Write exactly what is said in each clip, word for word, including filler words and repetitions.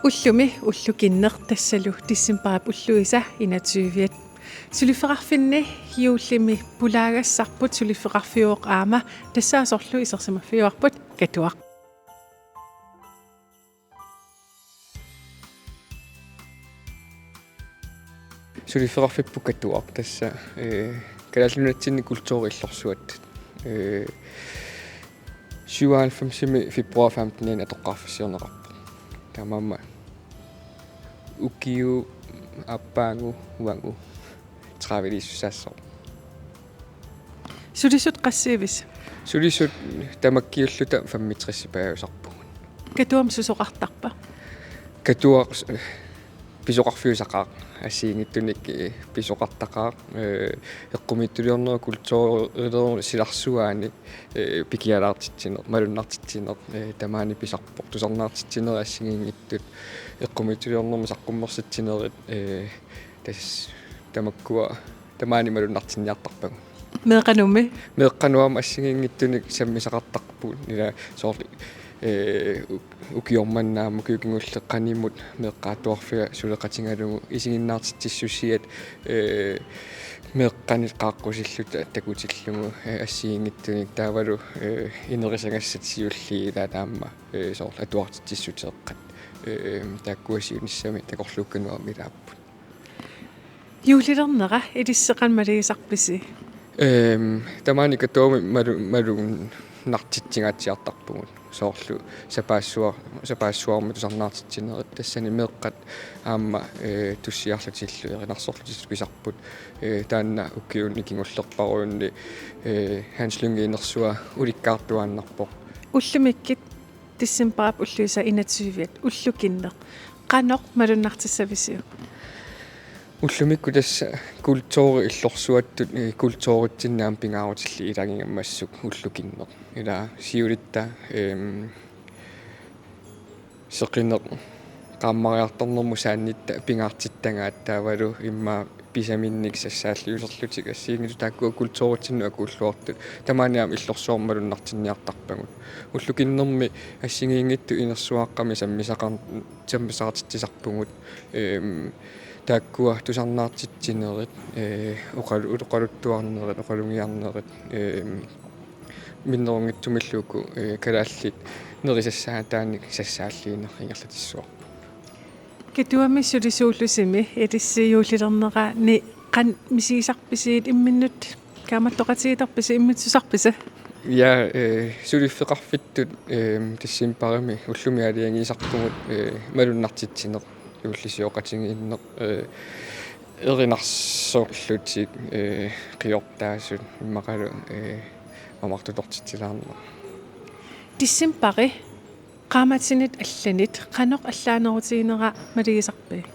Ullumi ullukinneq tassalu decembarip ulluisa enogtyve. Suliffeqarfinni juullimi pulaagassarput suliffeqarfiuvoq aamma tassaasorlu isersimaffiuarput Katuaq. Suliffeqarfipput Katuaq tassa, ee, Kalaallit Nunatsinni kulturi illorsuattut. Ee, syvoghalvfemsimi februar femtenianni atoqqaarfissiorneqarpoq. Taamaammat ukiup aappaagu uagut tredive-liissusaassaaq. Sulisut qassiivis? Sulisut tamakkiulluta femogtres-ipaajusarpugut. Katuami susoqartarpa? Katuaq s-, pisoqarfiusaqaaq, assigiinngitsunik, eh, pisoqartaqaaq, eh, eqqumiitsuliornerup kulturilerup silarsuaani, eh, pikialaartitsineq, malunnartitsineq, eh, tamaani pisarpoq, tusarnaartitsinerit assigiinngitsut, eqqumiitsuliornermi saqqummersitsinerit, eh, tassa tamakkua tamaani malunnartinniartarpagut. Meeqqanummi? Meeqqanut aamma assigiinngitsunik sammisaqartarput, ila soorlu, ee, u-, ukioq manna aamma ukiut kingulliit qanimut meeqqat atuarfiat suleqatigalugu isiginnaartitsissusiat, ee, meeqqanit qaaqqusilluta takutillugu, ee, assigiinngitsunik taavalu, ee, inerisagassat siulliit ilaat aamma, ee, soorlu atuartitsissuteeqqat, ee, taakkua siunissami takorluukkanut aamma ilaapput. Juullilernera ilissi qanoq malugisarpisi? Ehm, tamaani Katuami malu-, malunnartitsingaatsiartarpugut. Soorlu sapaassuar-, sapaassuarmi tusarnaartitsinerit, tassani meeqqat aamma, eh, tussiarlutillu erinarsorlutillu pisarput. Eh, taanna ukiuni kingullerparujuunni, eh, Hans Lynge inersua ulikkaartuaannarpoq. Ullumikkut decembarip ulluisa enogtyve ullukinneq qanoq malunnartissavisiuk? Ullumikkut tassa kulturi illorsuattut, eh, kulturitsinni aamma pingaarutillit ilagigammassuk ullukinneq. Ila siulitta, ehm, seqineq qaammariartornermut saannitta pingaartittagaat taavalu immaqa pisaminnik sassaalliuserlutik assigiinngitsut taakkua kulturitsinnut akuulluartut tamaani aamma illorsuarmi malunnartinniartarpagut. Ullukinnermi assigiinngitsut inersuaqqamik sammisaqar-, sammisaqartitsisarpugut, ehm, taakkua tusarnaartitsinerit, eh, oqalu-, oqaluttuarnerit, oqalugiarnerit, ehm, minnerunngitsumillu uku, eh, kalaallit nerisassaataanik sassaalliineq ingerlatissuarput. Katuami sulisuullusimi ilissi juullilernerani qanoq misigisarpisiuk, imminnut kaammattoqatigiittarpisi, imminnut susarpisi? Ja, eh, suliffeqarfittut, eh, decembarimi ullumi aalajangiisarpugut, eh, malunnartitsineq, juullisioqatigiinneq, eh, erinarsorlutik, eh, qiortaasut immaqalu, eh, mamartutortitsilaarneq. Decembari qaammatinit allanit qanoq allaanerutiginera malugisarpit?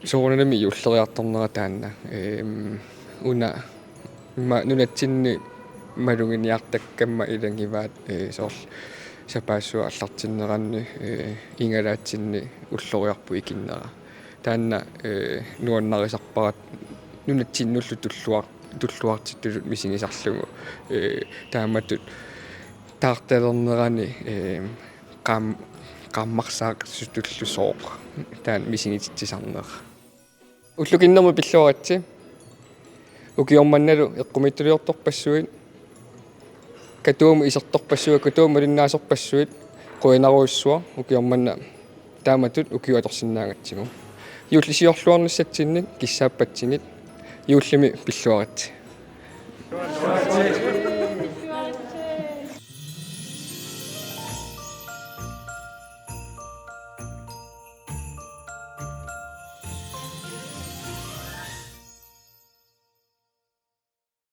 Soorunami juulleriartornera taanna, ehm, una ma-, nunatsinni maluginiartakkamma ilagivaat, eh, soorlu sapaassuarnik aallartinneranni, eh, igalaatsinni ulloriarput ikinnera. Taanna, eh, nuannarisarpara nunatsinnullu tulluar-, tulluartittutut misigisarlugu, eh, taamatut taartalernerani, eh, qaam-, qaammarsaaqisutullu sooq taanna misigititsisarnera. Ullukinnermi pilluaritsi. Ukioq mannalu eqqumiitsuliortorpassuit, Katuami isertorpassuit, Katuami malunnaasorpassuit, qujanarujussuaq. Ukioq manna taamatut ukioq atorsinnaagatsigu. Juullisiorluarnissatsinnik kissaappatsigit, juullimi pilluaritsi.